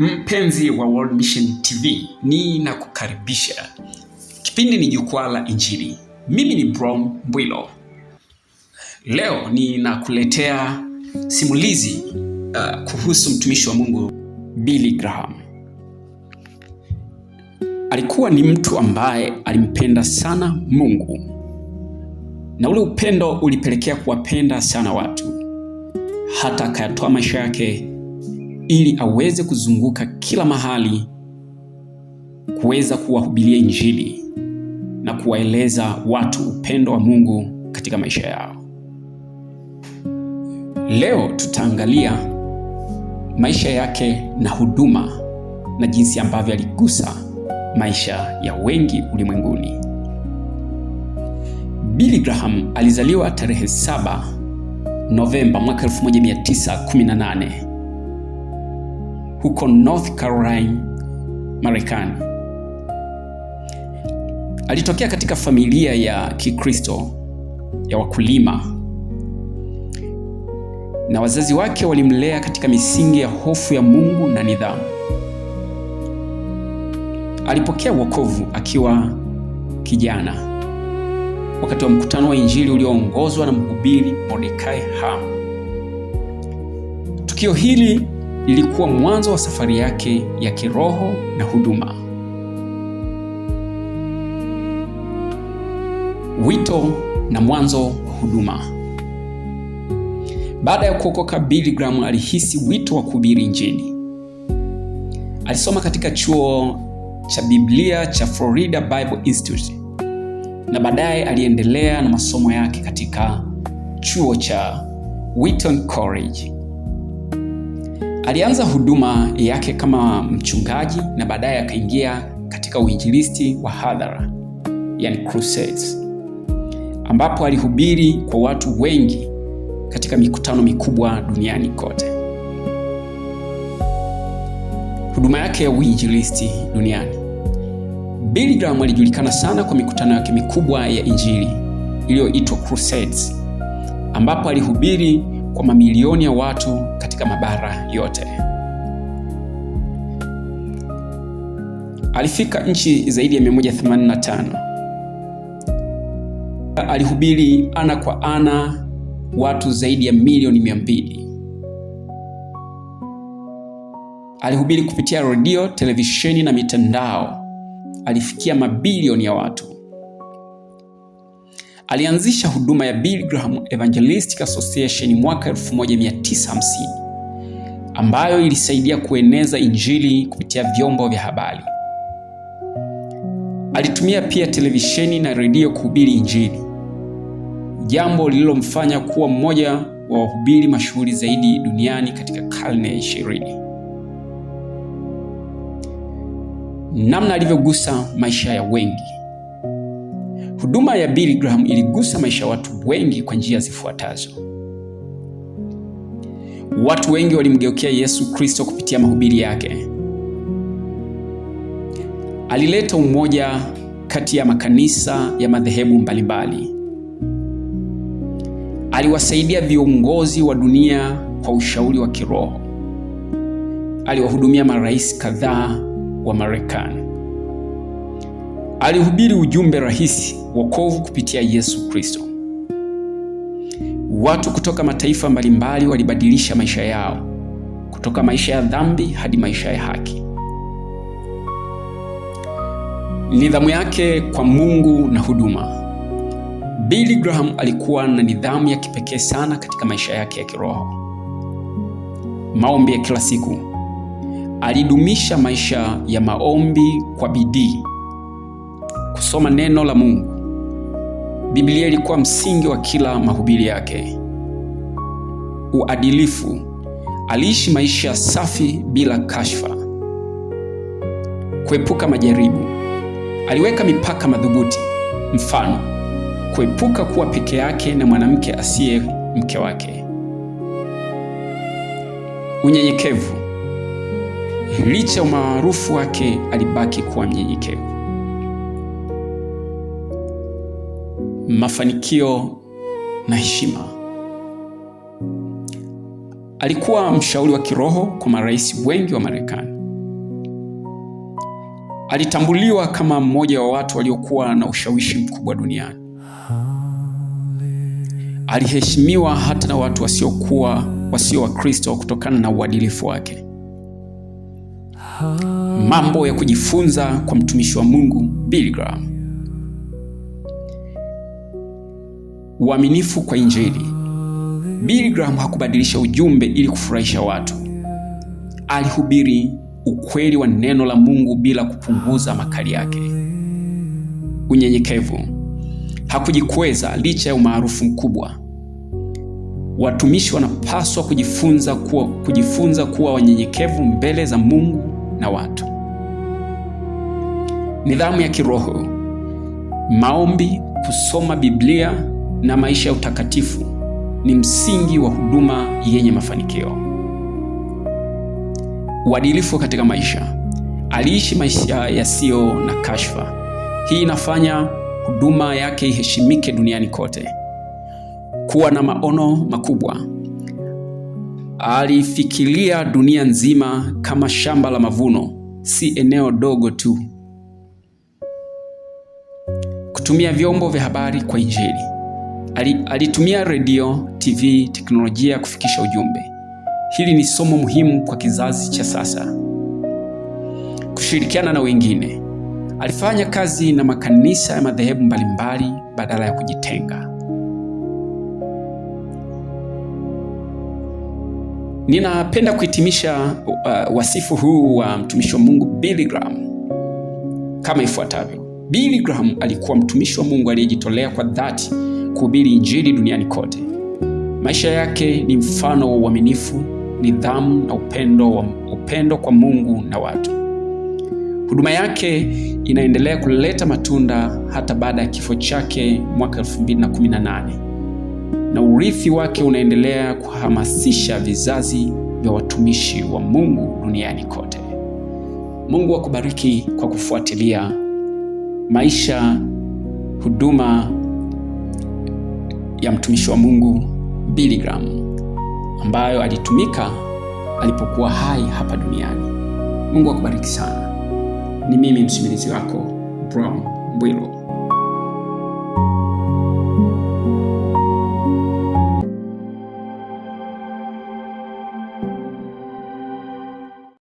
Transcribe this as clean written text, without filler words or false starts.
Mpenzi wa World Mission TV, ninakukaribisha. Kipindi ni Jukwaa la Injili. Mimi ni Brom Mbwilo. Leo ninakuletea simulizi kuhusu mtumishi wa Mungu Billy Graham. Alikuwa ni mtu ambaye alimpenda sana Mungu, na ule upendo ulipelekea kuwapenda sana watu, hata akayatoa maisha yake ili aweze kuzunguka kila mahali kuweza kuwahubiria Injili na kuwaeleza watu upendo wa Mungu katika maisha yao. Leo tutaangalia maisha yake na huduma na jinsi ambavyo aligusa maisha ya wengi ulimwenguni. Billy Graham alizaliwa tarehe 7 Novemba mwaka 1918 huko North Carolina, Marekani. Alitokea katika familia ya Kikristo ya wakulima, na wazazi wake walimlea katika misingi ya hofu ya Mungu na nidhamu. Alipokea wokovu akiwa kijana wakati wa mkutano wa Injili ulioongozwa na mhubiri Mordecai Ham. Tukio hili lilikuwa mwanzo wa safari yake ya kiroho na huduma. Wito na mwanzo wa huduma. Baada ya kuokoka, Billy Graham alihisi wito wa kuhubiri Injili. Alisoma katika chuo cha Biblia cha Florida Bible Institute na baadaye aliendelea na masomo yake katika chuo cha Wheaton College. Alianza huduma yake kama mchungaji na baadaye akaingia katika uinjilisti wa hadhara, yani crusades, ambapo alihubiri kwa watu wengi katika mikutano mikubwa duniani kote. Huduma yake ya uinjilisti duniani. Billy Graham alijulikana sana kwa mikutano yake mikubwa ya Injili iliyoitwa crusades, ambapo alihubiri kwa mamilioni ya watu katika mabara yote. Alifika nchi zaidi ya 185. Alihubiri ana kwa ana watu zaidi ya milioni 200. Alihubiri kupitia redio, televisheni na mitandao. Alifikia mabilioni ya watu. Alianzisha huduma ya Billy Graham Evangelistic Association mwaka 1950 ambayo ilisaidia kueneza Injili kupitia vyombo vya habari. Alitumia pia televisheni na redio kuhubiri Injili, jambo lililomfanya kuwa mmoja wa wahubiri mashuhuri zaidi duniani katika karne ya 20. Namna alivyogusa maisha ya wengi. Huduma ya Billy Graham iligusa maisha ya watu wengi kwa njia zifuatazo. Watu wengi walimgeukia Yesu Kristo kupitia mahubiri yake. Alileta umoja kati ya makanisa ya madhehebu mbalimbali. Aliwasaidia viongozi wa dunia kwa ushauri wa kiroho. Aliwahudumia marais kadhaa wa Marekani. Alihubiri ujumbe rahisi, wokovu kupitia Yesu Kristo. Watu kutoka mataifa mbalimbali walibadilisha maisha yao kutoka maisha ya dhambi hadi maisha ya haki. Nidhamu yake kwa Mungu na huduma. Billy Graham alikuwa na nidhamu ya kipekee sana katika maisha yake ya kiroho. Maombi ya kila siku. Alidumisha maisha ya maombi kwa bidii. Kusoma neno la Mungu. Biblia ilikuwa msingi wa kila mahubiri yake. Uadilifu. Aliishi maisha safi bila kashfa. Kuepuka majaribu. Aliweka mipaka madhubuti. Mfano, kuepuka kuwa peke yake na mwanamke asiye mke wake. Unyenyekevu. Licha ya umaarufu wake, alibaki kuwa mnyenyekevu. Mafanikio na heshima. Alikuwa mshauri wa kiroho kwa marais wengi wa Marekani. Alitambuliwa kama mmoja wa watu waliokuwa na ushawishi mkubwa duniani. Aliheshimiwa hata na watu wasio Wakristo kutokana na uadilifu wake. Mambo ya kujifunza kwa mtumishi wa Mungu Billy Graham. Uaminifu kwa Injili. Billy Graham hakubadilisha ujumbe ili kufurahisha watu. Alihubiri ukweli wa neno la Mungu bila kupunguza makali yake. Unyenyekevu. Hakujikweza licha ya umaarufu mkubwa. Watumishi wanapaswa kujifunza kuwa wanyenyekevu mbele za Mungu na watu. Nidhamu ya kiroho, maombi, kusoma Biblia na maisha ya utakatifu ni msingi wa huduma yenye mafanikio. Uadilifu katika maisha. Aliishi maisha yasiyo na kashfa. Hii inafanya huduma yake iheshimike duniani kote. Kuwa na maono makubwa. Alifikiria dunia nzima kama shamba la mavuno, si eneo dogo tu. Kutumia vyombo vya habari kwa Injili. Alitumia redio, TV, teknolojia kufikisha ujumbe. Hili ni somo muhimu kwa kizazi cha sasa. Kushirikiana na wengine. Alifanya kazi na makanisa ya madhehebu mbalimbali badala ya kujitenga. Ninapenda kuhitimisha wasifu huu wa mtumishi wa Mungu Billy Graham kama ifuatavyo. Billy Graham alikuwa mtumishi wa Mungu aliyejitolea kwa dhati kuhubiri Injili duniani kote. Maisha yake ni mfano wa uaminifu, nidhamu na upendo kwa Mungu na watu. Huduma yake inaendelea kuleta matunda hata baada ya kifo chake mwaka 2018. Na urithi wake unaendelea kuhamasisha vizazi vya watumishi wa Mungu duniani kote. Mungu akubariki kwa kufuatilia maisha, huduma ya mtumishi wa Mungu Billy Graham ambayo alitumika alipokuwa hai hapa duniani. Mungu akubariki sana. Ni mimi msimulizi wako Brown Mbwilo.